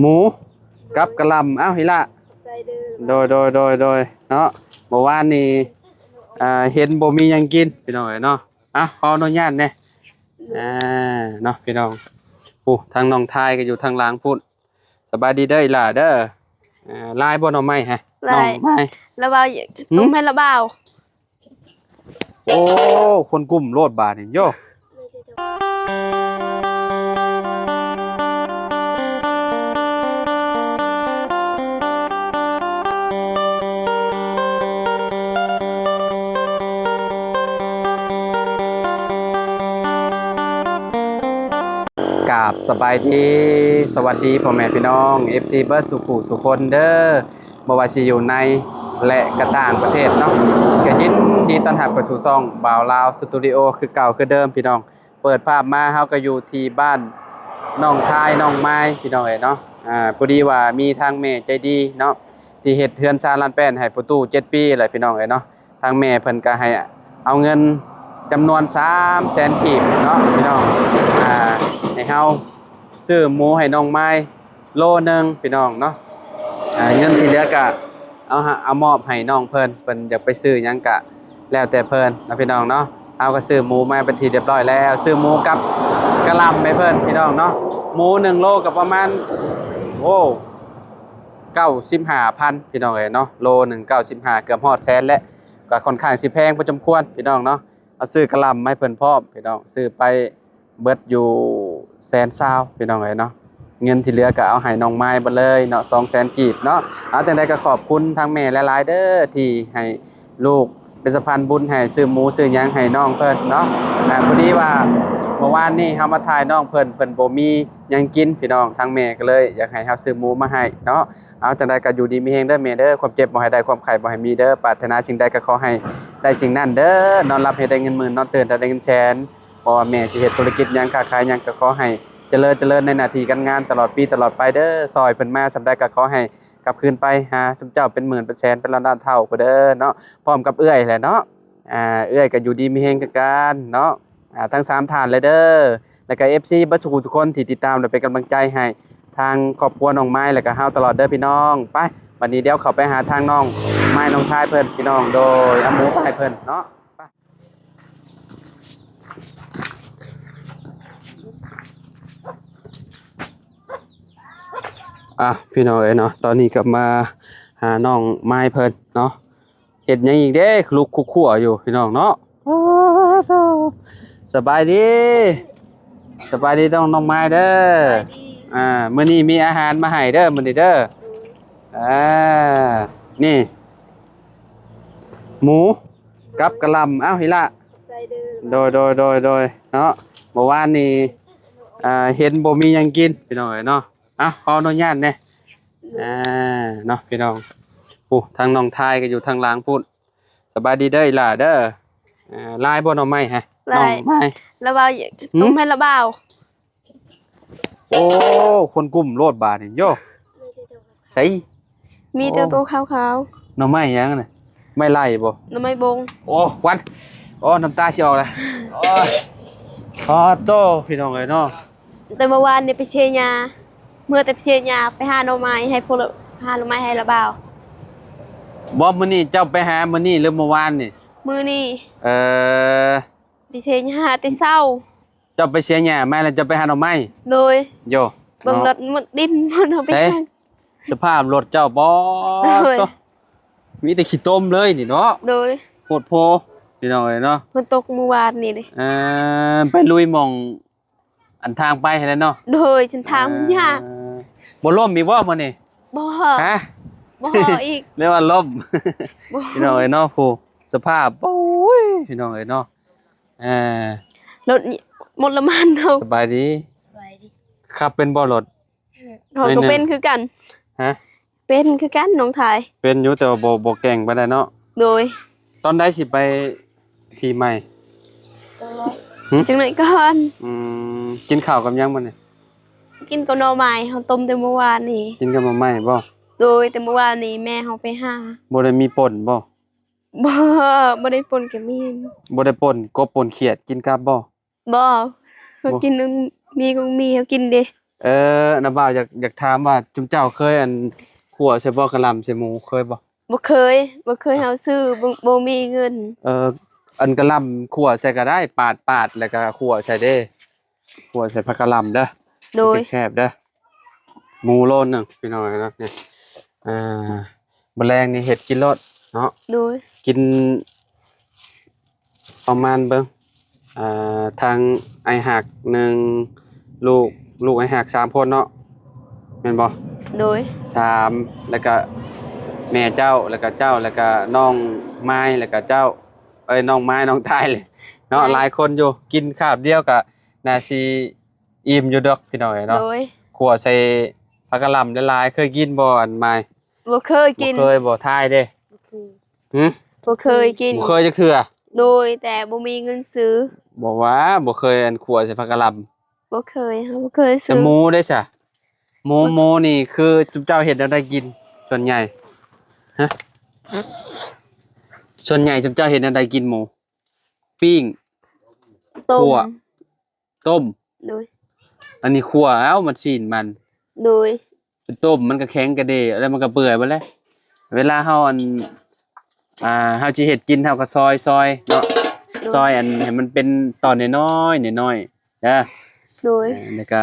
ໝູກັບກະຫຼ່ຳ. ເອົ້າ ອີ່ຫຼ້າ ໂດຍ ໂດຍ ໂດຍ ໂດຍ ເນາະ. ເມື່ອວານນີ້ ອ່າ ເຫັນບໍ່ມີຫຍັງກິນ ພີ່ນ້ອງເອີຍເນາະ. ເອົ້າ ຂໍອະນຸຍາດແດ່ ອ່າ ເນາະ ພີ່ນ້ອງ. ໂອ້ ທາງນ້ອງທາຍກໍຢູ່ທາງຫຼັງພຸ້ນ. ສະບາຍດີເດີອີ່ຫຼ້າເດີ. ອ່າ ຫຼາຍບໍ່ໜໍ່ໄມ້ຮະ? ຫຼາຍ ນ້ອງໄມ້ ລະວ່າ ຫືມ? ຕົ້ມໃຫ້ລະບ່າວ. ໂອ້ ຄົນກຸ່ມໂລດບາດນີ້ໂຍ. ກາບສະບາຍດີ ສະຫວັດດີພໍ່ແມ່ພີ່ນ້ອງ ເອັຟຊີ ເບິດສູ່ຜູ້ສູ່ຄົນເດີ. ບໍ່ວ່າຊິຢູ່ໃນ ແລະ ກະຕ່າງປະເທດເນາະ, ກະຍິນດີຕ້ອນຮັບເຂົ້າສູ່ຊ່ອງບ່າວລາວສະຕູດິໂອຄືເກົ່າຄືເດີມພີ່ນ້ອງ. ເປີດພາບມາເຮົາກະຢູ່ທີ່ບ້ານນ້ອງທາຍນ້ອງມາຍພີ່ນ້ອງເອີຍເນາະ. ອ່າ ພໍດີວ່າມີທາງແມ່ໃຈດີເນາະ ທີ່ເຮັດເຮືອນຊານລານແປ້ນໃຫ້ພໍ່ຕູ້ເຈັດປີແລ້ວພີ່ນ້ອງເອີຍເນາະ. ທາງແມ່ເພິ່ນກະໃຫ້ເອົາເງິນຈຳນວນສາມແສນກີບເນາະພີ່ນ້ອງ ອ່າ ໃຫ້ເຮົາຊື້ໝູໃຫ້ນ້ອງມາຍ ໂລໜຶ່ງພີ່ນ້ອງເນາະ. ອ່າ ເງິນທີ່ເຫຼືອກະເອົາ ເອົາມອບໃຫ້ນ້ອງເພິ່ນ, ເພິ່ນຢາກໄປຊື້ຫຍັງກະແລ້ວແຕ່ເພິ່ນເນາະພີ່ນ້ອງເນາະ. ເຮົາກະຊື້ໝູມາເປັນທີ່ຮຽບຮ້ອຍແລ້ວ, ຊື້ໝູກັບກະຫຼ່ຳໃຫ້ເພິ່ນພີ່ນ້ອງເນາະ. ໝູໜຶ່ງໂລກະປະມານ ໂອ້ ເກົ້າສິບຫ້າພັນພີ່ນ້ອງເອີຍເນາະ, ໂລໜຶ່ງເກົ້າສິບຫ້າ ເກືອບຮອດແສນແລ້ວ, ກະຄ່ອນຂ້າງຊິແພງພໍສົມຄວນພີ່ນ້ອງເນາະ. ເອົາຊື້ກະຫຼ່ຳມາໃຫ້ເພິ່ນພ້ອມພີ່ນ້ອງ, ຊື້ໄປເບິດຢູ່ແສນຊາວພີ່ນ້ອງເອີຍເນາະ. ເງິນທີ່ເຫຼືອກະເອົາໃຫ້ນ້ອງມາຍເບິດເລີຍເນາະ ສອງແສນກີບເນາະ. ເອົາ ຈັ່ງໃດກະຂອບຄຸນທາງແມ່ຫຼາຍໆເດີ ທີ່ໃຫ້ລູກເປັນສະພານບຸນ ໃຫ້ຊື້ໝູຊື້ຫຍັງໃຫ້ນ້ອງເພິ່ນເນາະ. ອ່າ ພໍດີວ່າເມື່ອວານນີ້ເຮົາມາຖ່າຍນ້ອງເພິ່ນ ເພິ່ນບໍ່ມີຫຍັງກິນພີ່ນ້ອງ, ທາງແມ່ກະເລີຍຢາກໃຫ້ເຮົາຊື້ໝູມາໃຫ້ເນາະ. ເອົາ ຈັ່ງໃດກະຢູ່ດີມີແຮງເດີແມ່ເດີ, ຄວາມເຈັບບໍ່ໃຫ້ໄດ້ ຄວາມໄຂ້ບໍ່ໃຫ້ມີເດີ, ປາດຖະໜາສິ່ງໃດກະຂໍໃຫ້ໄດ້ສິ່ງນັ້ນເດີ. ນອນຫຼັບໃຫ້ໄດ້ເງິນໝື່ນ ນອນຕື່ນໃຫ້ໄດ້ເງິນແສນ. ບໍ່ວ່າແມ່ຊິເຮັດທຸລະກິດຫຍັງ ຄ້າຂາຍຫຍັງ ກະຂໍໃຫ້ຈະເລີນ ຈະເລີນໃນໜ້າທີ່ການງານຕະຫຼອດປີຕະຫຼອດໄປເດີ. ຊ່ອຍເພິ່ນມາສ່ຳໃດກະຂໍໃຫ້ກັບຄືນໄປຫາຊຸມເຈົ້າເປັນໝື່ນເປັນແສນເປັນລ້ານເທົ່າພຸ້ນເດີເນາະ. ພ້ອມກັບເອື້ອຍແຫຼະເນາະ, ອ່າ ເອື້ອຍກະຢູ່ດີມີແຮງຄືກັນເນາະ ອ່າ ທັງສາມທ່ານເລີຍເດີ. ແລ້ວກະ ເອັຟຊີ ເບິດສູ່ທຸກຄົນທີ່ຕິດຕາມ ແລະ ເປັນກຳລັງໃຈໃຫ້ທາງຄອບຄົວນ້ອງມາຍ ແລະ ກະເຮົາຕະຫຼອດເດີພີ່ນ້ອງ. ໄປ ບັດນີ້ດຽວເຂົ້າໄປຫາທາງນ້ອງມາຍນ້ອງທາຍເພິ່ນພີ່ນ້ອງ. ໂດຍ ເອົາໝູໄປໃຫ້ເພິ່ນເນາະ. ອ່ະ ພີ່ນ້ອງເອີຍເນາະ, ຕອນນີ້ກະມາຫານ້ອງມາຍເພິ່ນເນາະ. ເຮັດຫຍັງອີກເດ້ ລຸກຄຸກຄົວຢູ່ພີ່ນ້ອງເນາະ. ໂອ້ໂທ້ ສະບາຍດີ ສະບາຍດີນ້ອງ ນ້ອງມາຍເດີ. ສະບາຍດີ. ອ່າ ມື້ນີ້ມີອາຫານມາໃຫ້ເດີ ມື້ນີ້ເດີ. ໂດຍ. ອ່າ ນີ້ ໝູ ກັບກະຫຼ່ຳ. ເອົ້າ ອີ່ຫຼ້າ ໂດຍ ໂດຍ ໂດຍ ໂດຍ ເນາະ. ເມື່ອວານນີ້ ອ່າ ເຫັນບໍ່ມີຫຍັງກິນ ພີ່ນ້ອງເອີຍເນາະ. ອ່ະ ຂໍອະນຸຍາດແດ່ ອ່າ ເນາະ ພີ່ນ້ອງ. ໂອ້ ທາງນ້ອງທາຍກໍຢູ່ທາງຫຼັງພຸ້ນ. ສະບາຍດີເດີອີ່ຫຼ້າເດີ. ອ່າ ຫຼາຍບໍ່ໜໍ່ໄມ້ຮະ? ຫຼາຍ. ນ້ອງໄມ້ ລະວ່າ ຫືມ? ຕົ້ມໃຫ້ລະບ່າວ. ໂອ້ ຄົນກຸ່ມໂລດບາດນີ້ໂຍ. ໃສ? ມີແຕ່ໂຕຂາວໆ. ໂອ້ ໜໍ່ໄມ້ຫຍັງນະ? ໄມ້ໄລ່ບໍ່? ໜໍ່ໄມ້ບົງ. ໂອ້ ຄວັນ ໂອ້ ນ້ຳຕາຊິອອກລະ. ໂອ້ຍ ອໍໂຕ ພີ່ນ້ອງເອີຍເນາະ. ແຕ່ເມື່ອວານນີ້ໄປເຊຍາ ເມື່ອແຕ່ໄປເຊຍາ ໄປຫາໜໍ່ໄມ້ໃຫ້ພວກ ຫາໜໍ່ໄມ້ໃຫ້ລະບ່າວ. ບໍ່ ມື້ນີ້ເຈົ້າໄປຫາມື້ນີ້ ຫຼື ເມື່ອວານນີ້? ມື້ນີ້. ເອີ ໄປເຊຍາແຕ່ເຊົ້າ. ເຈົ້າໄປເຊຍາມາແລ້ວເຈົ້າໄປຫາໜໍ່ໄມ້? ໂດຍ. ໂຍ ເບິ່ງເນາະ ລົດໝົດດິນໝົດເອົາໄປ. ໃສ ຫຍັງ ສະພາບລົດເຈົ້າບໍ? ໂດຍ. ໂຕ ມີແຕ່ຂີ້ຕົມເລີຍນີ້ເນາະ. ໂດຍ. ໂພດໂພ ພີ່ນ້ອງເອີຍເນາະ. ຝົນຕົກມື້ວານນີ້ເດ້. ເອີ ໄປລຸຍໝ່ອງ ອັນທາງໄປຫັ້ນແຫຼະເນາະ. ໂດຍ ເສັ້ນທາງມັນຍາກ. ເອີ ບໍ່ລົ້ມອີກບໍ່ມື້ນີ້? ບໍ່. ຮະ? ບໍ່ອີກ. ເລີຍວ່າລົ້ມ. ບໍ່. ພີ່ນ້ອງເອີຍເນາະ ຜູ້ສະພາບ ໂອ້ຍ ພີ່ນ້ອງເອີຍເນາະ. ເອີ ລົດນີ້ໝົດລະມັນເນາະ. ສະບາຍດີ. ສະບາຍດີ. ຂັບເປັນບໍ່ລົດ? ເຮົາກໍເປັນຄືກັນ. ຮະ? ເປັນຄືກັນນ້ອງທາຍ. ເປັນຢູ່ ແຕ່ວ່າບໍ່ ບໍ່ເກັ່ງປານໃດເນາະ. ໂດຍ. ຕອນໃດຊິໄປທີ່ໃໝ່? ຈັກໜ້ອຍ. ຫື? ຈັກໜ້ອຍກ່ອນ. ອືມ ກິນເຂົ້າກັບຫຍັງມື້ນີ້? ກິນກັບໜໍ່ໄມ້ ເຮົາຕົ້ມແຕ່ມື້ວານນີ້. ກິນກັບໜໍ່ໄມ້ບໍ່? ໂດຍ ແຕ່ມື້ວານນີ້ແມ່ເຮົາໄປຫາ. ບໍ່ໄດ້ມີປົ່ນບໍ່? ບໍ່ ບໍ່ໄດ້ປົ່ນກໍມີ. ບໍ່ໄດ້ປົ່ນ ກົບປົ່ນຂຽດກິນກັບບໍ່? ບໍ່ ເຮົາ ບໍ່ ກິນ ມີກໍມີ ເຮົາກິນເດ້. ເອີ ນ້າບ່າວ ຢາກ ຢາກຖາມວ່າ ຈຸມເຈົ້າເຄີຍ ອັນ ຂົ້ວໃສ່ບໍ່ ກະຫຼ່ຳໃສ່ໝູ ເຄີຍບໍ່? ບໍ່ເຄີຍ ບໍ່ເຄີຍ ເຮົາຊື້ ບໍ່ ບໍ່ມີເງິນ. ເອີ ອັນ ກະຫຼ່ຳຂົ້ວໃສ່ກະໄດ້ ປາດ ປາດ ແລ້ວກະຂົ້ວໃສ່ເດ້ ຂົ້ວໃສ່ຜັກກະຫຼ່ຳເດີ. ໂດຍ ມັນຈັ່ງແຊບເດີ. ໝູໂລໜຶ່ງ ພີ່ນ້ອງເອີຍເນາະ. ນີ້ ອ່າ ມື້ແລງນີ້ເຮັດກິນໂລດເນາະ. ໂດຍ ກິນປະມານເບິ່ງ ອ່າ ທາງອ້າຍຮັກໜຶ່ງ ລູກ ລູກອ້າຍຮັກສາມຄົນເນາະ ແມ່ນບໍ່? ໂດຍ ສາມ ແລ້ວກະແມ່ເຈົ້າ ແລ້ວກະເຈົ້າ ແລ້ວກະນ້ອງມາຍ ແລ້ວກະເຈົ້າ ເອີຍ ນ້ອງມາຍ ນ້ອງທາຍ ເນາະ. ໂດຍ ຫຼາຍຄົນຢູ່ ກິນຄາບດຽວກະໜ້າຊິອີ່ມຢູ່ດອກ ພີ່ນ້ອງເອີຍເນາະ. ໂດຍ ຂົ້ວໃສ່ຜັກກະຫຼ່ຳຫຼາຍໆ. ເຄີຍກິນບໍ່ ອັນມາຍ? ບໍ່ເຄີຍກິນ. ບໍ່ເຄີຍບໍ່ ທາຍເດ້? ບໍ່ເຄີຍ. ຫື? ບໍ່ເຄີຍກິນ. ບໍ່ເຄີຍຈັກເທື່ອ? ໂດຍ ແຕ່ບໍ່ມີເງິນຊື້. ບໍ່ວ່າ ບໍ່ເຄີຍ ອັນ ຂົ້ວໃສ່ຜັກກະຫຼ່ຳ. ບໍ່ເຄີຍ ເຮົາບໍ່ເຄີຍຊື້. ແຕ່ໝູເດ້ຊະ? ໝູ ໝູນີ້ຄືຈຸມເຈົ້າເຮັດແນວໃດກິນ ສ່ວນໃຫຍ່? ຮະ? ສ່ວນໃຫຍ່ຈຸມເຈົ້າເຮັດແນວໃດກິນໝູ? ປີ້ງ ຕົ້ມ ຂົ້ວ ຕົ້ມ. ໂດຍ ອັນນີ້ຂົ້ວເອົາ ມັນຊີ້ນມັນ. ໂດຍ ໄປຕົ້ມມັນກະແຂງກະເດ ແລ້ວມັນກະເປື່ອຍເບິດແລ້ວ. ເວລາເຮົາ ອັນ ອ່າ ເຮົາຊິເຮັດກິນ ເຮົາກະຊອຍ ຊອຍເນາະ. ໂດຍ ຊອຍ ອັນ ໃຫ້ມັນເປັນຕອນນ້ອຍໆ ນ້ອຍໆເດີ. ໂດຍ ເອີ ແລ້ວກະ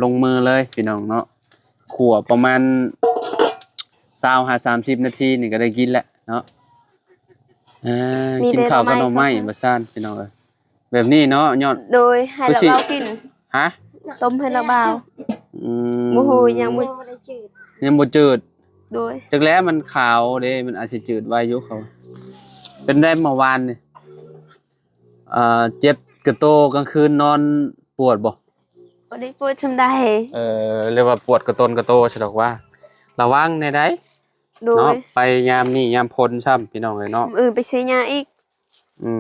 ລົງມືເລີຍ ພີ່ນ້ອງເນາະ. ຂົ້ວປະມານຊາວຫາສາມສິບນາທີນີ້ກະໄດ້ກິນແລ້ວເນາະ. ເອີ ກິນເຂົ້າກັບໜໍ່ໄມ້ວ່າຊັ້ນ ພີ່ນ້ອງເອີຍ. ແບບນີ້ເນາະ ຍອດ. ໂດຍ ໃຫ້ລາວເບົາກິນ. ຮະ? ຕົ້ມໃຫ້ລາວເບົາ. ອືມ ບໍ່ຮູ້ ຍັງບໍ່ ຍັງບໍ່ຈືດ. ໂດຍ ຈັກແລ້ວ ມັນຂາວເດ້ ມັນອາດຊິຈືດໄວຢູ່ເຂົາ. ເປັນໄດ້ເມື່ອວານນີ້? ເອີ ເຈັບກະໂຕກາງຄືນນອນປວດບໍ່? ບໍ່ໄດ້ປວດສ່ຳໃດ. ເອີ ເອີ້ນວ່າປວດກະຕົນກະໂຕຊະດອກວ່າ. ລະວັງແດ່ໃດ. ໂດຍ ເນາະ ໄປຍາມນີ້ຍາມຝົນຊ້ຳ ພີ່ນ້ອງເອີຍເນາະ. ມື້ອື່ນໄປເຊຍາອີກ. ອື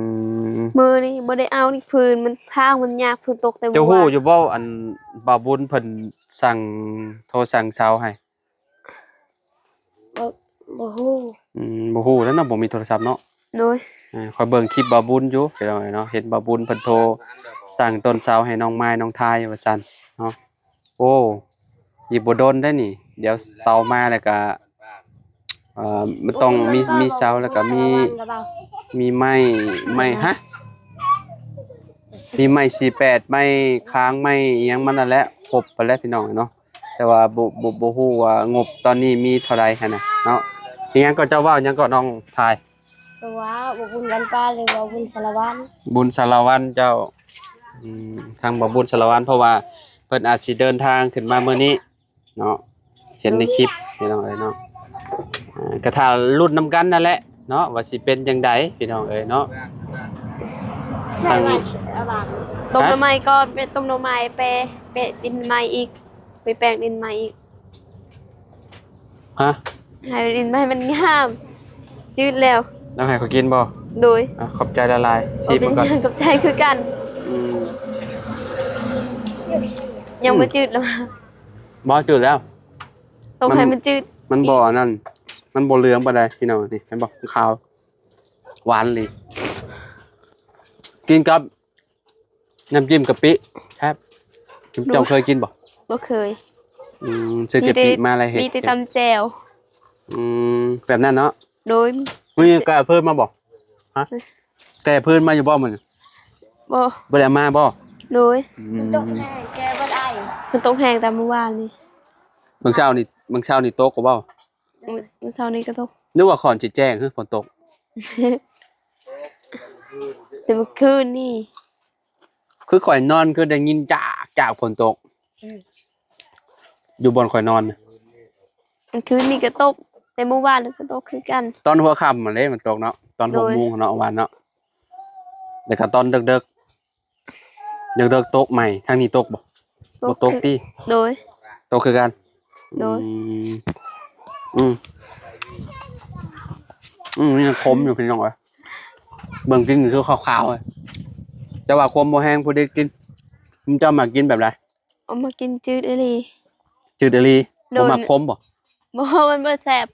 ມ ມື້ນີ້ບໍ່ໄດ້ເອົານີ້ ພື້ນມັນທາງມັນຍາກ ຝົນຕົກແຕ່ມື້ວານ. ເຈົ້າຮູ້ຢູ່ບໍ່ ອັນ ບ່າວບຸນເພິ່ນສັ່ງ ໂທສັ່ງເຊົາໃຫ້? ບໍ່ ບໍ່ຮູ້. ອືມ ບໍ່ຮູ້ແລ້ວເນາະ ບໍ່ມີໂທລະສັບເນາະ. ໂດຍ ເອີ ຂ້ອຍເບິ່ງຄລິບບ່າວບຸນຢູ່ ພີ່ນ້ອງເອີຍເນາະ. ເຫັນບ່າວບຸນເພິ່ນໂທສັ່ງຕົ້ນເຊົາໃຫ້ນ້ອງມາຍ ນ້ອງທາຍວ່າຊັ້ນເນາະ. ໂອ້ ອີກບໍ່ດົນໄດ໋ນີ້ ດຽວເຊົາມາແລ້ວກະ ເອີ ມັນຕ້ອງມີ ມີເຊົາ ແລ້ວກະມີ ມີໄມ້ ໄມ້ ຮະ? ມີໄມ້ສີ່ແປດ ໄມ້ຄ້າງ ໄມ້ອີ່ຫຍັງມັນນັ້ນແຫຼະ ຄົບຫັ້ນແຫຼະ ພີ່ນ້ອງເນາະ. ແຕ່ວ່າບໍ່ ບໍ່ ບໍ່ຮູ້ວ່າງົບຕອນນີ້ມີເທົ່າໃດຫັ້ນນະເນາະ. ອີ່ຫຍັງກໍ ເຈົ້າເວົ້າຫຍັງກໍ ນ້ອງທາຍ? ເພາະວ່າບໍ່ບຸນວັນປາ ຫຼືວ່າບຸນສາລະວັນ. ບຸນສາລະວັນເຈົ້າ. ອືມ ທາງບໍ່ບຸນສາລະວັນ ເພາະວ່າເພິ່ນອາດຊິເດີນທາງຂຶ້ນມາມື້ນີ້ເນາະ. ເຫັນໃນຄລິບ ພີ່ນ້ອງເອີຍເນາະ. ເອີ ກະຖ້າລຸ້ນນຳກັນນັ້ນແຫຼະເນາະ ວ່າຊິເປັນຈັ່ງໃດ ພີ່ນ້ອງເອີຍເນາະ. ຕົ້ມໜໍ່ໄມ້ກ່ອນ ໄປຕົ້ມໜໍ່ໄມ້ ແປ ແປະດິນໃໝ່ອີກ ໄປແປງດິນໃໝ່ອີກ. ຮະ? ໃຫ້ດິນໃໝ່ມັນງາມ ຈືດແລ້ວ. ແລ້ວໃຫ້ຂ້ອຍກິນບໍ່? ໂດຍ ອາ ຂອບໃຈຫຼາຍໆ. ຊິມເບິ່ງກ່ອນ. ຂອບໃຈຄືກັນ. ອືມ ຍັງບໍ່ຈືດລະ. ບໍ່ ຈືດແລ້ວ. ຕ້ອງໃຫ້ມັນຈືດ. ມັນບໍ່ອັນນັ້ນ ມັນບໍ່ເຫຼືອງປານໃດ ພີ່ນ້ອງ. ນີ້ ເຫັນບໍ່? ຂາວ ຫວານອີ່ຫຼີ. ກິນກັບ ນ້ຳຈິ້ມກະປິ ແຊບ. ເຈົ້າເຄີຍກິນບໍ່? ບໍ່ເຄີຍ. ອືມ ຊື້ກະປິມາແລ້ວເຮັດ ມີແຕ່ຕຳແຈ່ວ. ອືມ ແບບນັ້ນເນາະ. ໂດຍ. ມື້ນີ້ແກ້ພື້ນມາບໍ່? ຮະ? ແກ້ພື້ນມາຢູ່ບໍ່ມື້ນີ້? ບໍ່ ບໍ່ໄດ້ເອົາມາບໍ່? ໂດຍ. ອືມ ຝົນຕົກແຮງ ແກ້ບໍ່ໄດ້. ຝົນຕົກແຮງແຕ່ມື້ວານນີ້. ມື້ເຊົ້ານີ້ ມື້ເຊົ້ານີ້ຕົກບໍ່? ມື້ ມື້ເຊົ້ານີ້ກໍຕົກ. ນຶກວ່າຂ້ອນຊິແຈ້ງ ຄືຝົນຕົກ. ແຕ່ເມື່ອຄືນນີ້ ຄືຂ້ອຍນອນ ຄືໄດ້ຍິນຈາກ ຈາກຝົນຕົກ. ອືມ ຢູ່ບ່ອນຂ້ອຍນອນນະ. ມື້ຄືນນີ້ກໍຕົກ ແຕ່ມື້ວານກໍຕົກຄືກັນ. ຕອນຫົວຄ່ຳຫັ້ນເດ້ມັນຕົກເນາະ ຕອນຫົກໂມງເນາະ ວານເນາະ. ແລ້ວກໍຕອນເດິກໆ ເດິກໆຕົກໃໝ່. ທາງນີ້ຕົກບໍ່? ບໍ່ຕົກຕິ? ໂດຍ. ຕົກຄືກັນ. ໂດຍ. ອືມ ອືມ ອືມ ຍັງຂົມຢູ່ ພີ່ນ້ອງເອີຍ. ເບິ່ງກິນຄືຂາວໆ ແຕ່ວ່າຂົມບໍ່ແຮງ ພໍດີກິນ. ເຈົ້າມັກກິນແບບໃດ? ເອົາມາກິນຈືດອີ່ຫຼີ. ຈືດອີ່ຫຼີ. ໂດຍ. ບໍ່ມັກຂົມບໍ່? ບໍ່ ມັນບໍ່ແຊບ.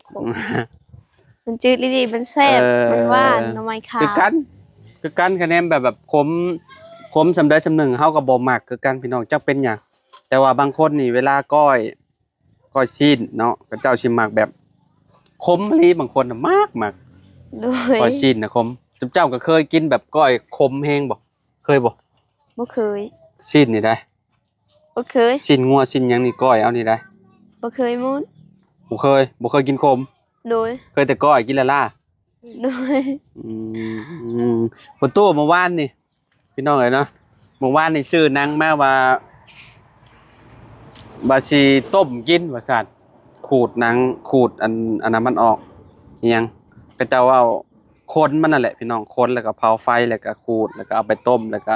ມັນຈືດອີ່ຫຼີ ມັນແຊບ. ເອີ ມັນຫວານ ໜໍ່ໄມ້ຂາວ. ຄືກັນ ຄືກັນ ຄະແນນແບບ ແບບຂົມ ຂົມສ່ຳໃດສ່ຳໜຶ່ງ ເຮົາກໍບໍ່ມັກຄືກັນ ພີ່ນ້ອງ. ຈັກເປັນຫຍັງ? ແ ຕ່ວ່າບາງຄົນນີ້ເວລາກ້ອຍ ກ້ອຍຊີ້ນເນາະ ເຂົາເຈົ້າຊິມັກແບບຂົມອີ່ຫຼີ ບາງຄົນນະມັກ ມັກ ໂດຍ ກ້ອຍຊີ້ນນະຂົມ. ເຈົ້າກໍເຄີຍກິນແບບກ້ອຍຂົມແຮງບໍ່? ເຄີຍບໍ່? ບໍ່ເຄີຍ. ຊີ້ນນີ້ໄດ໋? ບໍ່ເຄີຍ. ຊີ້ນງົວຊີ້ນຫຍັງນີ້ກ້ອຍເອົານີ້ໄດ໋? ບໍ່ເຄີຍໝົດ. ບໍ່ເຄີຍ ບໍ່ເຄີຍກິນຂົມ? ໂດຍ. ເຄີຍແຕ່ກ້ອຍກິນລ້າໆ? ໂດຍ. ອືມ ປະຕູ ມື້ວານນີ້ ພີ່ນ້ອງເອີຍເນາະ ມື້ວານນີ້ຊື້ໜັງມາວ່າ ວ່າຊິຕົ້ມກິນວ່າຊັ້ນ ຂູດໜັງ ຂູດອັນ ອັນນັ້ນມັນອອກ ອີ່ຫຍັງ ເຂົາເຈົ້າເວົ້າ ຂົນມັນນັ້ນແຫຼະພີ່ນ້ອງ ຂົນແລ້ວກໍເຜົາໄຟ ແລ້ວກໍຂູດ ແລ້ວກໍເອົາໄປຕົ້ມ ແລ້ວກໍ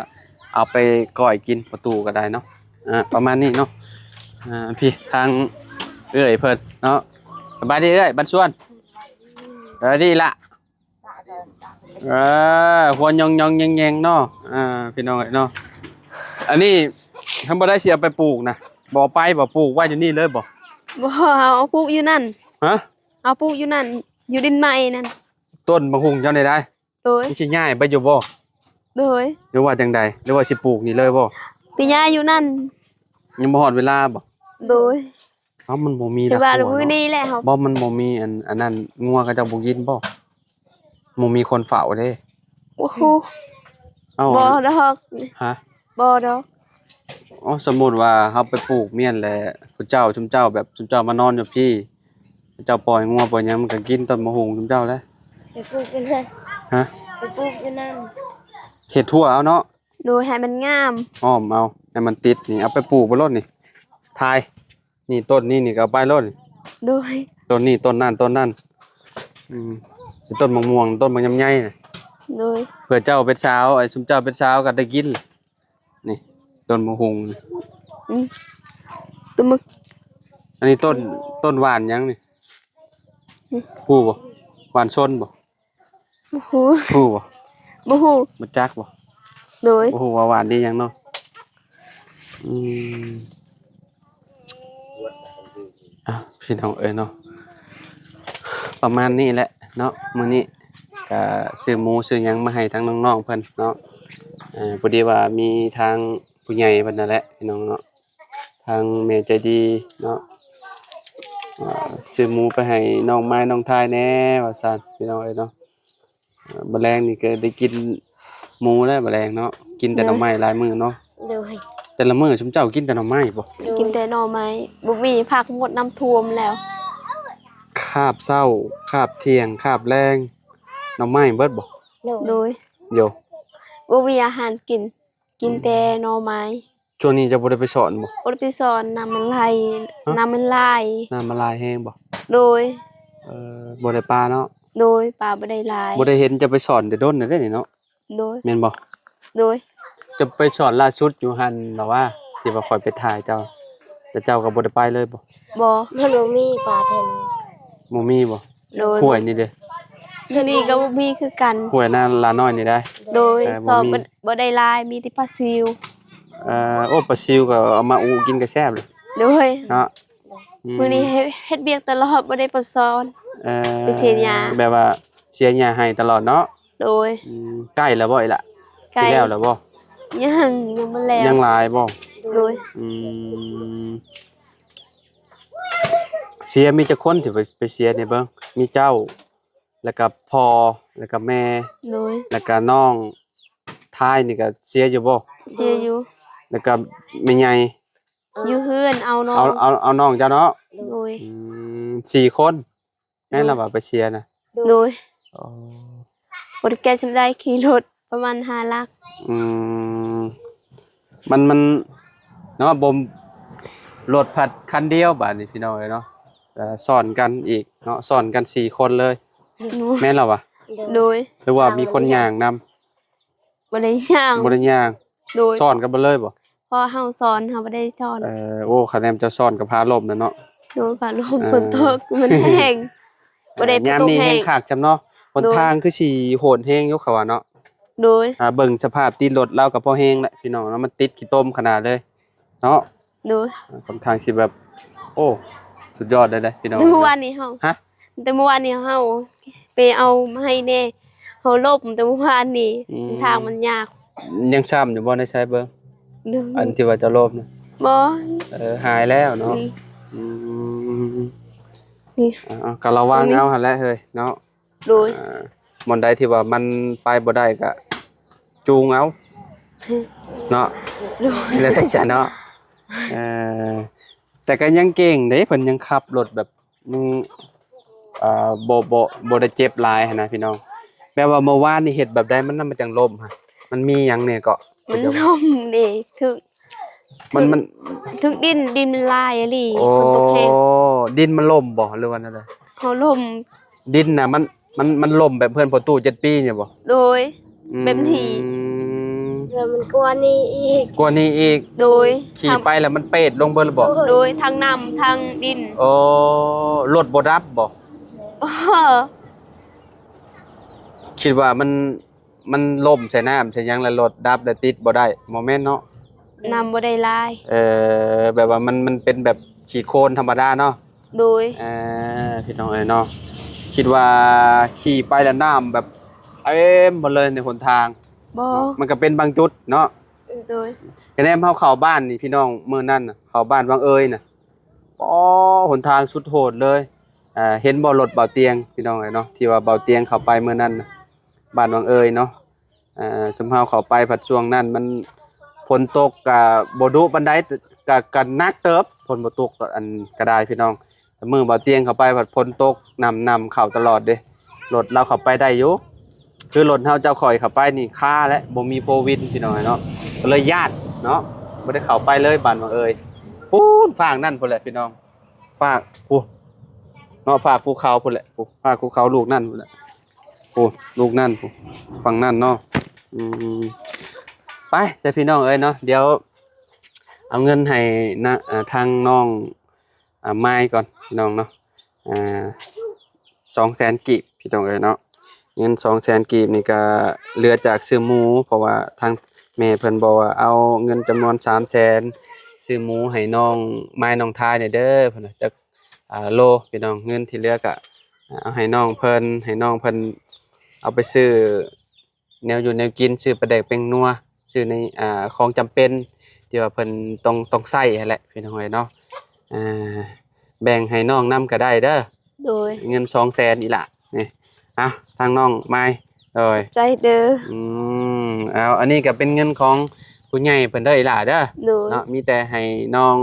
ເອົາໄປກ້ອຍກິນ ປະຕູກໍໄດ້ເນາະ. ອ່າ ປະມານນີ້ເນາະ. ອ່າ ພີ່ ທາງເອື້ອຍເພິ່ນເນາະ ສະບາຍດີເອື້ອຍ ບັນຊວນ ສະບາຍດີລະ. ເອີ ຫົວຫຍອງໆແຍງໆເນາະ ອ່າ ພີ່ນ້ອງເອີຍເນາະ. ອັນນີ້ ຄັນບໍ່ໄດ້ຊິເອົາໄປປູກນະ ບໍ່ເອົາໄປບໍ່? ປູກໄວ້ຢູ່ນີ້ເລີຍບໍ່? ບໍ່ ເຮົາເອົາປູກຢູ່ນັ້ນ. ຮະ? ເອົາປູກຢູ່ນັ້ນ ຢູ່ດິນໃໝ່ນັ້ນ. ຕົ້ນບັກຫຸ່ງເຈົ້ານີ້ໄດ໋? ໂດຍ. ມັນຊິຍ້າຍໄປຢູ່ບໍ່? ໂດຍ. ຫຼືວ່າຈັ່ງໃດ? ຫຼືວ່າຊິປູກນີ້ເລີຍບໍ່? ໄປຍ້າຍຢູ່ນັ້ນ. ຍັງບໍ່ຮອດເວລາບໍ່? ໂດຍ. ເອົ້າ ມັນບໍ່ມີ ຄືວ່າມື້ນີ້ແຫຼະເຮົາ ບໍ່ ມັນບໍ່ມີອັນ ອັນນັ້ນ ງົວເຂົາເຈົ້າບໍ່ກິນບໍ່? ບໍ່ມີຄົນເຝົ້າເດ້. ໂອ້ໂຫ ເອົ້າ ບໍ່ດອກ. ຮະ? ບໍ່ດອກ. ເອົ້າ ສົມມຸດວ່າເຮົາໄປປູກມ້ຽນແຫຼະ ຜູ້ເຈົ້າ ຊຸມເຈົ້າແບບ ຊຸມເຈົ້າມານອນຢູ່ພີ້ ເຈົ້າປ່ອຍງົວປ່ອຍຫຍັງ ມັນກໍກິນຕົ້ນບັກຫຸ່ງຊຸມເຈົ້າແຫຼະ. ໄປປູກຢູ່ນັ້ນ. ຮະ? ໄປປູກຢູ່ນັ້ນ. ເຮັດທົ່ວເອົາເນາະ. ໂດຍ ໃຫ້ມັນງາມ ອ້ອມເອົາ ໃຫ້ມັນຕິດນີ້ ເອົາໄປປູກໄປໂລດນີ້ ຖ່າຍ ນີ້ຕົ້ນນີ້ນີ້ກໍເອົາໄປໂລດນີ້. ໂດຍ. ຕົ້ນນີ້ຕົ້ນນັ້ນຕົ້ນນັ້ນ ອືມ ຕົ້ນໝາກມ່ວງ ຕົ້ນໝາກລຳໄຍນະ. ໂດຍ. ເພື່ອເຈົ້າເປັນສາວ ໄອ້ຊຸມເຈົ້າເປັນສາວກໍໄດ້ກິນ ນີ້ ຕົ້ນບັກຫຸ່ງ. ອືມ ຕົ້ນໝາກ ອັນນີ້ຕົ້ນ ຕົ້ນຫວ່ານຫຍັງນີ້? ອືມ ຮູ້ບໍ່? ຫວ່ານຊົນບໍ່? ບໍ່ຮູ້. ຮູ້ບໍ່? ບໍ່ຮູ້. ບໍ່ຈັກບໍ່? ໂດຍ. ບໍ່ຮູ້ວ່າຫວ່ານດີຫຍັງເນາະ. ອືມ ອ່ະ ພີ່ນ້ອງເອີຍເນາະ ປະມານນີ້ແຫຼະເນາະ. ມື້ນີ້ກະຊື້ໝູຊື້ຫຍັງມາໃຫ້ທາງນ້ອງໆເພິ່ນເນາະ. ເອີ ພໍດີວ່າມີທາງຜູ້ໃຫຍ່ເພິ່ນນັ້ນແຫຼະ ພີ່ນ້ອງເນາະ ທາງແມ່ໃຈດີເນາະ ເອີ ຊື້ໝູໄປໃຫ້ນ້ອງໄມ້ນ້ອງທາຍແດ່ວ່າຊັ້ນ ພີ່ນ້ອງເອີຍເນາະ. ເອີ ມື້ແລງນີ້ກໍໄດ້ກິນໝູແລ້ວມື້ແລງເນາະ ກິນແຕ່ໜໍ່ໄມ້ຫຼາຍມື້ເນາະ. ໂດຍ. ແຕ່ລະມື້ຊຸມເຈົ້າກິນແຕ່ໜໍ່ໄມ້ບໍ່? ໂດຍ. ກິນແຕ່ໜໍ່ໄມ້ ບໍ່ມີຜັກໝົດ ນ້ຳຖ້ວມແລ້ວ. ຄາບເຊົ້າ ຄາບທ່ຽງ ຄາບແລງ ໜໍ່ໄມ້ເບິດບໍ່? ໂດຍ. ໂດຍ. ໂຢ ບໍ່ມີອາຫານກິນ ກິນແຕ່ໜໍ່ໄມ້. ອືມ ຊ່ວງນີ້ເຈົ້າບໍ່ໄດ້ໄປສອນບໍ່? ບໍ່ໄດ້ໄປສອນ ນ້ຳມັນໄຫຼ. ຮະ? ນ້ຳມັນຫຼາຍ. ນ້ຳມັນຫຼາຍແຮງບໍ່? ໂດຍ. ເອີ ບໍ່ໄດ້ປາເນາະ. ໂດຍ. ປາບໍ່ໄດ້ຫຼາຍ. ບໍ່ໄດ້ເຫັນເຈົ້າໄປສອນແຕ່ດົນແລ້ວເດ້ນີ້ເນາະ. ໂດຍ. ແມ່ນບໍ່? ໂດຍ. ເຈົ້າໄປສອນລ່າສຸດຢູ່ຫັ້ນລະຫວາ ທີ່ວ່າຂ້ອຍໄປຖ່າຍເຈົ້າ ແຕ່ເຈົ້າກໍບໍ່ໄດ້ໄປເລີຍບໍ່? ບໍ່. ມັນບໍ່ມີປາແຖວນີ້. ບໍ່ມີບໍ່? ໂດຍ. ຫ້ວຍນີ້ເດ້? ຢູ່ນີ້ກໍບໍ່ມີຄືກັນ. ຫ້ວຍນາລານ້ອຍນີ້ໄດ໋? ໂດຍ. ເອີ ສອບບໍ່ມີ ບໍ່ ບໍ່ໄດ້ຫຼາຍ ມີແຕ່ປາຊິວ. ເອີ ໂອ້ ປາຊິວກໍເອົາມາອູກິນກໍແຊບເລີຍ. ໂດຍ. ເນາະ? ອືມ ມື້ນີ້ເຮັດ ເຮັດວຽກຕະຫຼອດ ບໍ່ໄດ້ໄປສອນ. ເອີ ໄປເສຍຫຍ້າ. ແບບວ່າເສຍຫຍ້າໃຫ້ຕະຫຼອດເນາະ? ໂດຍ. ອືມ ໃກ້ແລ້ວບໍ່ອີ່ຫຼະ? ໃກ້. ຊິແລ້ວແລ້ວບໍ່? ຍັງ ຍັງບໍ່ແລ້ວ. ຍັງຫຼາຍບໍ່? ໂດຍ. ອືມ ເສຍມີຈັກຄົນທີ່ໄປ ໄປເສຍນີ້ເບິ່ງ? ມີເຈົ້າ ແລ້ວກໍພໍ່ ແລ້ວກໍແມ່. ໂດຍ. ແລ້ວກໍນ້ອງທາຍນີ້ກໍເສຍຢູ່ບໍ່? ເສຍຢູ່. ແລ້ວກໍແມ່ໃຫຍ່? ຢູ່ເຮືອນເອົານ້ອງ. ເອົາ ເອົາ ເອົານ້ອງເຈົ້າເນາະ? ໂດຍ. ອືມ ສີ່ຄົນ. ແມ່ນລະຫວາໄປເສຍນະ? ໂດຍ. ອໍ ບໍ່ໄດ້ໄກສ່ຳໃດ ຂີ່ລົດປະມານຫ້າຫຼັກ. ອືມ ມັນ ມັນເນາະ ບໍ່ ລົດພັດຄັນດຽວບາດນີ້ ພີ່ນ້ອງເອີຍເນາະ. ເອີ ຊ້ອນກັນອີກເນາະ ຊ້ອນກັນສີ່ຄົນເລີຍ. ໂດຍ. ແມ່ນລະຫວາ? ໂດຍ. ຫຼືວ່າມີຄົນຍ່າງນຳ? ບໍ່ໄດ້ຍ່າງ. ບໍ່ໄດ້ຍ່າງ. ໂດຍ. ຊ້ອນກັນເບິດເລີຍບໍ່? ເພາະເຮົາສອນ ເຮົາບໍ່ໄດ້ສອນ. ເອີ ໂອ້ ຄັນແມ່ນເຈົ້າສອນກໍພາລົ້ມແລ້ວເນາະ. ໂດຍ. ພາລົ້ມ. ເອີ ຝົນຕົກ ມັນແຮງ ບໍ່ໄດ້. ເອີ ຍາມນີ້ແຮງຄັກຈຳເນາະ. ໂດຍ. ຫົນທາງຄືຊິໂຫດແຮງຢູ່ ເຂົາວ່າເນາະ. ໂດຍ. ອ່າ ເບິ່ງສະພາບຕິດລົດລາວກໍພໍແຮງແຫຼະ ພີ່ນ້ອງເນາະ ມັນຕິດຂີ້ຕົມຂະໜາດເລີຍເນາະ. ໂດຍ. ອ່າ ຂ້ອນຂ້າງຊິແບບ ໂອ້ ສຸດຍອດເລີຍເດ້ ພີ່ນ້ອງ. ແຕ່ມື້ວານນີ້ເຮົາ ຮະ? ແຕ່ມື້ວານນີ້ເຮົາໄປເອົາມາໃຫ້ແດ່ ເຮົາລົ້ມແຕ່ມື້ວານນີ້. ອືມ ເສັ້ນທາງມັນຍາກ. ຍັງຊ້ຳຢູ່ບໍ່? ໃນໃສເບິ່ງ. ໂດຍ. ອັນທີ່ວ່າເຈົ້າລົ້ມນະ? ບໍ່ ເອີ ຫາຍແລ້ວເນາະ. ນີ້ ອືມ ນີ້ ເອົາ ເອົາ ກໍລະວັງເອົາຫັ້ນແຫຼະເຮີ້ຍເນາະ. ໂດຍ ອ່າ ບ່ອນໃດທີ່ວ່າມັນໄປບໍ່ໄດ້ກໍຈູງເອົາເນາະ. ໂດຍ ແລ້ວແຕ່ຊະເນາະ. ເອີ ແຕ່ກໍຍັງເກັ່ງເດ້ ເພິ່ນຍັງຂັບລົດແບບ ຍັງ ເອີ ບໍ່ ບໍ່ ບໍ່ໄດ້ເຈັບຫຼາຍຫັ້ນນະພີ່ນ້ອງ. ແບບວ່າເມື່ອວານນີ້ເຮັດແບບໃດ ມັນ ມັນຈັ່ງລົ້ມຫັ້ນ? ມັນມີຫຍັງແດ່ເກາະ? ມັນລົ້ມເດ້ ຖືກ ມັນ ມັນ ຖືກດິນ ດິນມັນຫຼາຍອີ່ຫຼີ. ໂອ້ ຝົນຕົກແຮງ ດິນມັນລົ້ມບໍ່ ຫຼືວ່າແນວໃດ? ເຮົາລົ້ມ ດິນນະ ມັນ ມັນ ມັນລົ້ມແບບເຮືອນພໍ່ຕູ້ເຈັດປີນີ້ບໍ່? ໂດຍ ອືມ ແບບນີ້ ແລ້ວມັນກວ່ານີ້ອີກ ກວ່ານີ້ອີກ. ໂດຍ ຂີ່ໄປແລ້ວມັນເປດລົງເບິດແລ້ວບໍ່? ໂດຍ ທັງນ້ຳທັງດິນ. ໂອ້ ລົດບໍ່ດັບບໍ່? ບໍ່ ຄິດວ່າມັນ ມັນລົ້ມໃສ່ນ້ຳໃສ່ຫຍັງ ແລ້ວລົດດັບ ແລ້ວຕິດບໍ່ໄດ້ ບໍ່ແມ່ນເນາະ? ນ້ຳບໍ່ໄດ້ຫຼາຍ. ເອີ ແບບວ່າມັນ ມັນເປັນແບບຂີ້ໂຄນທຳມະດາເນາະ. ໂດຍ ເອີ ພີ່ນ້ອງເອີຍເນາະ ຄິດວ່າຂີ່ໄປແລ້ວນ້ຳແບບເຕັມໝົດເລີຍໃນຫົນທາງ. ບໍ່ ມັນກໍເປັນບາງຈຸດເນາະ. ໂດຍ ກະແນມເຮົາເຂົ້າບ້ານນີ້ພີ່ນ້ອງ ມື້ນັ້ນນະ ເຂົ້າບ້ານວັງເອີຍນະ ອໍ ຫົນທາງສຸດໂຫດເລີຍ. ເຫັນບໍ່ລົດເບົາຕຽງ ພີ່ນ້ອງເອີຍເນາະ ທີ່ວ່າເບົາຕຽງເຂົ້າໄປມື້ນັ້ນນະ ບ້ານວັງເອີຍເນາະ. ເອີ ຊຸມເຮົາເຂົ້າໄປພັດຊ່ວງນັ້ນມັນ ຝົນຕົກກະບໍ່ດຸປານໃດ ກະ ກະໜັກເຕີບ ຝົນບໍ່ຕົກ ອັນ ກະໄດ້ພີ່ນ້ອງ. ແຕ່ມື້ເບົາຕຽງເຂົ້າໄປພັດຝົນຕົກໜ່ຳໆ ເຂົ້າຕະຫຼອດເດ້ ລົດລາວເຂົ້າໄປໄດ້ຢູ່. ຄືລົດເຮົາເຈົ້າຂ້ອຍເຂົ້າໄປນີ້ຄາແຫຼະ ບໍ່ມີໂຟວີນພີ່ນ້ອງເນາະ ກໍເລີຍຢ້ານເນາະ ບໍ່ໄດ້ເຂົ້າໄປເລີຍບ້ານວັງເອີຍ. ປູ້ນຟາກນັ້ນພຸ້ນແຫຼະພີ່ນ້ອງ ຟາກພຸ້ນເນາະ ຟາກພູເຂົາພຸ້ນແຫຼະ ພຸ້ນ ຟາກພູເຂົາລູກນັ້ນພຸ້ນແຫຼະ ພຸ້ນ ລູກນັ້ນພຸ້ນ ຝັ່ງນັ້ນເນາະ. ອືມ ໄປຊະພີ່ນ້ອງເອີຍເນາະ ດຽວເອົາເງິນໃຫ້ນະ ເອີ ທາງນ້ອງ ອ່າ ມາຍກ່ອນພີ່ນ້ອງເນາະ ອ່າ ສອງແສນກີບພີ່ນ້ອງເອີຍເນາະ. ເງິນສອງແສນກີບນີ້ກະເຫຼືອຈາກຊື້ໝູ ເພາະວ່າທາງແມ່ເພິ່ນບອກວ່າເອົາເງິນຈຳນວນສາມແສນ ຊື້ໝູໃຫ້ນ້ອງມາຍນ້ອງທາຍແດ່ເດີ ເພິ່ນວ່າ ຈັກ ອ່າ ໂລພີ່ນ້ອງ. ເງິນທີ່ເຫຼືອກະ ອ່າ ເອົາໃຫ້ນ້ອງເພິ່ນ ໃຫ້ນ້ອງເພິ່ນເອົາໄປຊື້ ແນວຢູ່ແນວກິນ ຊື້ປາແດກແປ້ງນົວ ຊື້ໃນ ອ່າ ຂອງຈຳເປັນທີ່ວ່າເພິ່ນຕ້ອງ ຕ້ອງໃຊ້ຫັ້ນແຫຼະພີ່ນ້ອງເອີຍເນາະ. ອ່າ ແບ່ງໃຫ້ນ້ອງນຳກໍໄດ້ເດີ. ໂດຍ ເງິນສອງແສນອີ່ຫຼ້ານີ້. ເອົາ ທາງນ້ອງມາຍ ໂດຍ ໃຈເດີ. ອືມ ເອົາ ອັນນີ້ກໍເປັນເງິນຂອງຜູ້ໃຫຍ່ເພິ່ນເດີອີ່ຫຼ້າເດີ. ໂດຍ ເນາະ ມີແຕ່ໃຫ້ນ້ອງ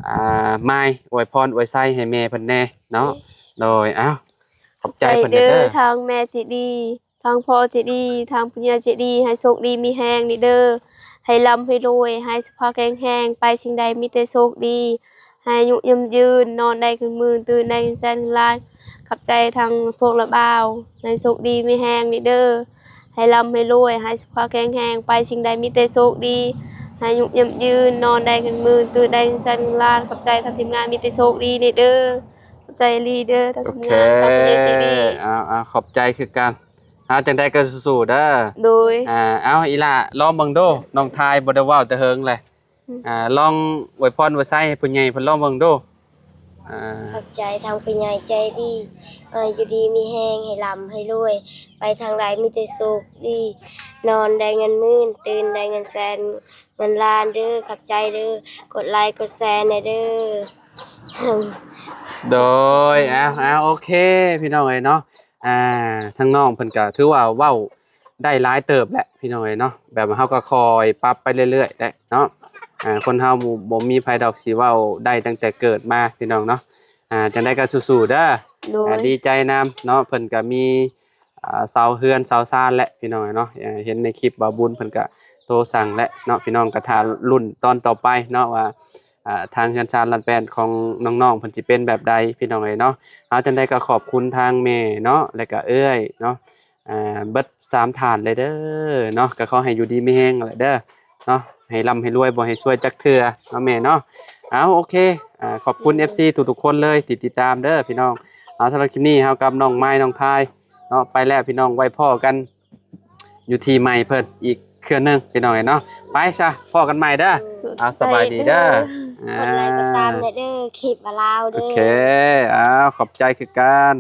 ອ່າ ມາຍອວຍພອນອວຍໄຊໃຫ້ແມ່ເພິ່ນແດ່ເນາະ. ໂດຍ ເອົາ ຂອບໃຈເພິ່ນເດີ ທາງແມ່ໃຈດີ ທາງພໍ່ໃຈດີ ທາງຜູ້ໃຫຍ່ໃຈດີ ໃຫ້ໂຊກດີມີແຮງນີ້ເດີ ໃຫ້ລ່ຳໃຫ້ລວຍ ໃຫ້ສຸຂະພາບແຂງແຮງ ໄປສິ່ງໃດມີແຕ່ໂຊກດີ ໃຫ້ອາຍຸຍືນຍືນ ນອນໄດ້ເງິນໝື່ນ ຕື່ນໄດ້ເງິນແສນເງິນລ້ານ. ຂອບໃຈທາງພວກລະບ່າວ ໃຫ້ໂຊກດີມີແຮງນີ້ເດີ ໃຫ້ລ່ຳໃຫ້ລວຍ ໃຫ້ສຸຂະພາບແຂງແຮງ ໄປສິ່ງໃດມີແຕ່ໂຊກດີ ໃຫ້ອາຍຸຍືນຍືນ ນອນໄດ້ເງິນໝື່ນ ຕື່ນໄດ້ເງິນແສນເງິນລ້ານ. ຂອບໃຈທາງທີມງານ ມີແຕ່ໂຊກດີນີ້ເດີ. ຂອບໃຈອີ່ຫຼີເດີ ທາງທີມງານ ຂອບໃຈອີ່ຫຼີ. ເອົາ ເອົາ ຂອບໃຈຄືກັນ. ເອົາ ຈັ່ງໃດກໍສູ້ໆເດີ. ໂດຍ ອ່າ ເອົາ ອີ່ຫຼ້າ ລອງເບິ່ງດູ ນ້ອງທາຍບໍ່ໄດ້ເວົ້າແຕ່ເຫິງແຫຼະ. ອືມ ອ່າ ລອງອວຍພອນອວຍໄຊໃຫ້ຜູ້ໃຫຍ່ເພິ່ນລອງເບິ່ງດູ. ອ່າ ຂອບໃຈທາງຜູ້ໃຫຍ່ໃຈດີ ໃຫ້ຢູ່ດີມີແຮງ ໃຫ້ລ່ຳໃຫ້ລວຍ ໄປທາງໃດມີແຕ່ໂຊກດີ ນອນໄດ້ເງິນໝື່ນ ຕື່ນໄດ້ເງິນແສນເງິນລ້ານເດີ. ຂອບໃຈເດີ ກົດໄລກົດແຊແດ່ເດີ. ໂດຍ ເອົາ ເອົາ ໂອເຄ ພີ່ນ້ອງເອີຍເນາະ. ອ່າ ທາງນ້ອງເພິ່ນກໍຖືວ່າເວົ້າໄດ້ຫຼາຍເຕີບແຫຼະ ພີ່ນ້ອງເອີຍເນາະ ແບບວ່າເຮົາກໍຄ່ອຍປັບໄປເລື້ອຍໆແຫຼະເນາະ. ອ່າ ຄົນເຮົາບໍ່ ບໍ່ມີໃຜດອກຊິເວົ້າໄດ້ຕັ້ງແຕ່ເກີດມາ ພີ່ນ້ອງເນາະ. ອ່າ ຈັ່ງໃດກໍສູ້ໆເດີ. ໂດຍ ອ່າ ດີໃຈນຳເນາະ ເພິ່ນກໍມີ ອ່າ ເສົາເຮືອນເສົາຊານແຫຼະ ພີ່ນ້ອງເອີຍເນາະ. ເຫັນໃນຄລິບບ່າວບຸນເພິ່ນກະໂທສັ່ງແຫຼະເນາະ ພີ່ນ້ອງກະຖ້າລຸ້ນຕອນຕໍ່ໄປເນາະ ວ່າ ອ່າ ທາງເຮືອນຊານລານແປນຂອງນ້ອງໆເພິ່ນຊິເປັນແບບໃດ ພີ່ນ້ອງເອີຍເນາະ. ເອົາ ຈັ່ງໃດກໍຂອບຄຸນທາງແມ່ເນາະ ແລະກະເອື້ອຍເນາະ ອ່າ ເບິດສາມທ່ານເລີຍເດີເນາະ. ກໍຂໍໃຫ້ຢູ່ດີມີແຮງແຫຼະເດີເນາະ ໃຫ້ລ່ຳໃຫ້ລວຍ ບໍ່ໃຫ້ຊວຍຈັກເທື່ອເນາະແມ່ເນາະ. ເອົາ ໂອເຄ ອ່າ ຂອບຄຸນ ເອັຟຊີ ທຸກໆຄົນເລີຍທີ່ຕິດຕາມເດີ ພີ່ນ້ອງ. ເອົາ ສຳລັບຄລິບນີ້ເຮົາກັບນ້ອງມາຍນ້ອງທາຍ ເນາະ ໄປແລ້ວ ພີ່ນ້ອງ ໄວ້ພໍ້ກັນຢູ່ທີ່ໃໝ່ເພິ່ນອີກເທື່ອໜຶ່ງ ພີ່ນ້ອງເອີຍເນາະ. ໄປຊະ ພໍ້ກັນໃໝ່ເດີ. ເອົາ ສະບາຍດີເດີ. ກົດໄລກົດຕາມແດ່ເດີ ຄລິບລາວເດີ. ໂອເຄ ເອົາ ຂອບໃຈຄືກັນ.